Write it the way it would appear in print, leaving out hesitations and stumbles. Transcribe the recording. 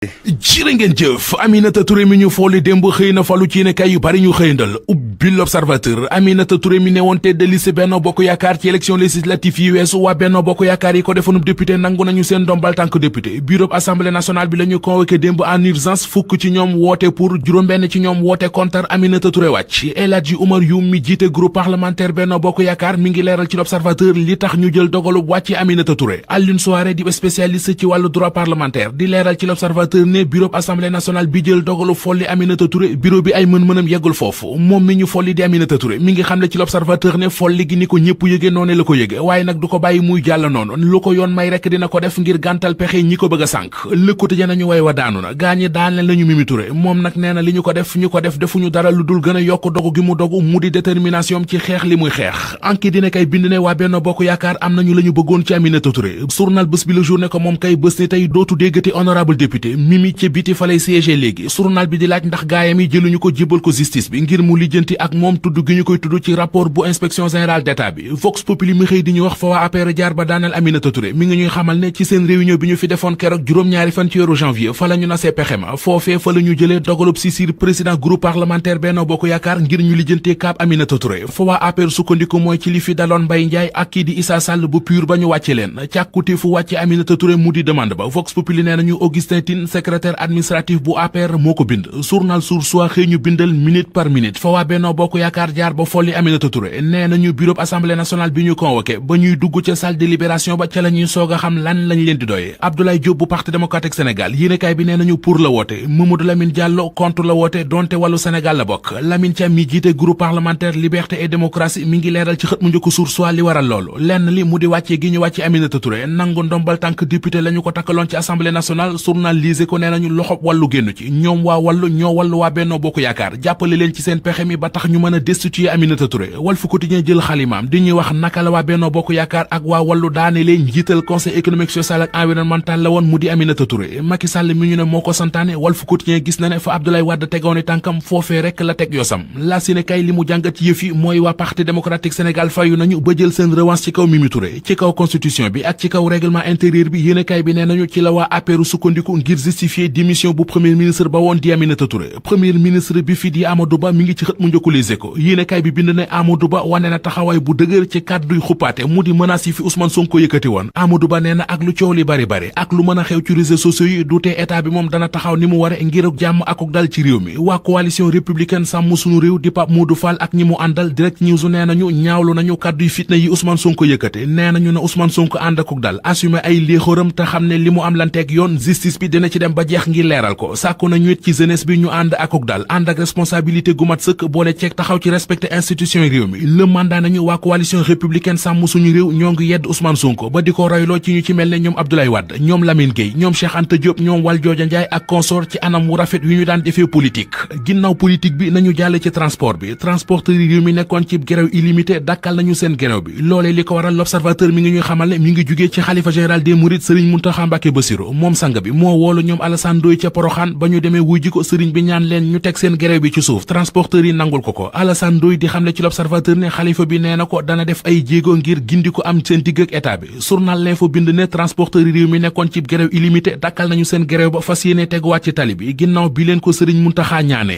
jërë ngeen jëf. Aminata Touré mi ñu fooli démb xëy na falu ci yéenekaay yu bari ñu xëyandal ubbi l'Observateur. Aminata Touré mi ne woon tête de liste Benno Bokk Yaakaar ci élection législative yi weesu waa Benno Bokk Yaakaar yi ko defoonub député nangu nañu seen ndombal tànk député. Bureau assemblée nationale bi la ñu convoqué démb en urgence, fukk ci ñoom woote pour, juróom-benn ci ñoom woote contre Aminata Touré wàcc. El Hadji Oumar Youm mi jiite groupe parlementaire Benno Bokk Yaakaar mi ngi leeral ci l'Observateur li tax ñu jël dogalub wàcc Aminata Touré. Alioune Souaré di spécialiste ci wàllu droit parlementaire di leeral ci l'Observateur ne bureau assemblée nationale bi jël dogalu folli Aminata Touré bureau bi ay mën-mënam yeggul foofu. Moom mi ñu folli di Aminata Touré mi ngi xamle ci l'Observateur ne folli gi ni ko ñëpp yëge noone la ko yëge, waaye nag du ko bàyyi muy jàll noonu. Lu ko yoon may rekk dina ko def ngir gàntal pexe ñi ko bëgg a sànk. Le Quotidien nañu way wa daanu na gaañi daan leen lañu Mimi Touré. Moom nag nee na li ñu ko def defuñu dara lu dul gën a yokk dogu gi mu dogu mu di détermination ci xeex li muy xeex. Enquête dina kay bind ne waa Benno Bokk Yaakaar am nañu la ñu bëggoon ci Aminata Touré. Journal Bës Bi Le Jour ne ko moom kay bés ni tey dootu déggati honorable député Mimi ci biti fa lay siégé léegi. Journal bi di laaj ndax gaayam yi jëluñu ko jébbal ko justice bi ngir mu lijjanti ak moom tudd gi ñu koy tudd ci rapport bu inspection générale d'État bi. Vox Populi mi xëy di ñu wax fa waa APR jaar ba daaneel Aminata Touré mi ngi ñuy xamal ne ci seen réunion bi ñu fi defoon keroog juróom-ñaari fan ci weeru janvier fa la ñu nasee pexem foofee fa la ñu jëlee dogalub saisir président groupe parlementaire Benno Bokk Yaakaar ngir ñu lijjantee kaab Aminata Touré. fa waa APR sukkandiku mooy ci li fi daloon Mbaye Ndiaye ak kii di Issa Sall bu PUR ba ñu wàcce leen càkkute fu wàcce Aminata Touré mu di demande ba. Vox Populi nee nañu Augustin Tine secrétaire administratif bu APR moo ko bind. Journal Source A xëy ñu bindal minute par minute fa waa Benno Bokk Yaakaar jaar ba folli Aminata Touré. Nee nañu bureau assemblée nationale bi ñu convoqué ba ñuy dugg ca salle délibération ba ca la ñuy soog a xam lan lañ leen di doye. Abdoulaye Diop bu parti démocratique Sénégal yéenekaay bi nee nañu pour la woote, Mamadou Lamine Diallo contre la woote donte wàllu Sénégal la bokk. Lamine Thiam mi jiite groupe parlementaire liberté et démocratie mi ngi leeral ci xët mu njëkk Source A li waral loolu. lenn li mu di wàccee gi ñu wàcce Aminata Touré nangu ndombal tànk député la ñu ko takkaloon ci assemblée nationale. Journalisé ko nee nañu loxob wàllu génn ci ñoom waa wàllu ñoo wàllu waa Benno Bokk Yaakaar jàppale leen ci seen pexe mi ba tax ñu mën a destituer Aminata Touré. Walf Quotidien jël xalimaam di ñuy wax naka la waa Benno Bokk Yaakaar ak waa wàllu daane leen njiital conseil économique social ak environnemental la woon mu di Aminata Touré. Macky Sall mi ñu ne moo ko santaane. Walf Quotidien gis na ne fa Abdoulaye Wade tegooni tànkam foofee rekk la teg yosam. La si ne kay li mu jàngat yëf yi mooy waa parti démocratique Sénégal fayu nañu ba jël seen revanche ci kaw Mimi Touré ci kaw constitution bi ak ci kaw règlement intérieur bi. yéenekaay bi nee nañu ci la waa APR sukkandiku ngir justifier démission bu premier ministre ba woon di Aminata Touré. premier ministre bi fi di Amadou Ba mi ngi ci xët mu njëkk Les Échos. yéenekaay bi bind ne Amadou Ba wane na taxawaay bu dëgër ci kàdduy xuppaate mu di menace yi fi Ousmane Sonko yëkkati woon. Amadou Ba nee na ak lu coow li bari ak lu mën a xew ci réseaux sociaux yi du tee état bi moom dana taxaw ni mu ware ngir jàmm akuk dal ci réew mi. waa coalition républicaine sàmm sunu réew di Pape Modou Fall ak ñi mu àndal Direct News nee nañu ñaawlu nañu kàdduy fitna yi Ousmane Sonko yëkkate. nee nañu ne Ousmane Sonko ànd akuk dal assumer ay léexóoram te xam ne li mu am lanteeg yoon justice bi dina ci dem ba jeex ngir leeral ko. sàkku nañu it ci jeunesse bi ñu ànd akuk dal ànd ak responsabilité gu mat sëkk boole ceeg taxaw ci respecter institution réew mi. le mandat nañu waa coalition républicaine sàmm suñu réew ñoo ngi yedd Ousmane Sonko ba di ko royloo ci ñu ci mel ne ñoom Abdoulaye Wade ñoom Lamine Gueye ñoom Cheikh Anta Diop ñoom Valdiodio Ndiaye ak consort ci anam wu rafet yu ñu daan defee politique. ginnaaw politique bi nañu jàll ci transport bi. transporteur yi réew mi nekkoon ci grève illimité dakkal nañu seen grève bi. loolee li ko waral l'Observateur mi ngi ñuy xamal ne mi ngi jugee ci xalifa général des mourides Serigne Mountakha Mbacké Bassirou. moom sang bi moo woolu ñoom Alassane Ndoye ca Porokhane ba ñu demee wuy ji ko Serigne bi ñaan leen ñu teg seen grève bi ci suuf. transporteur yi nangul ko Alassane Ndoye di xamle ci l'Observateur ne xalifa bi nee na ko dana def ay jéego ngir gindi ko am seen digg ak état bi. journal L'Info bind ne transporteur yi réew mi nekkoon ci grève illimité dakkal nañu seen grève ba fas yéene teguwaat ci tali bi ginnaaw bi leen ko Serigne Mountakha ñaane.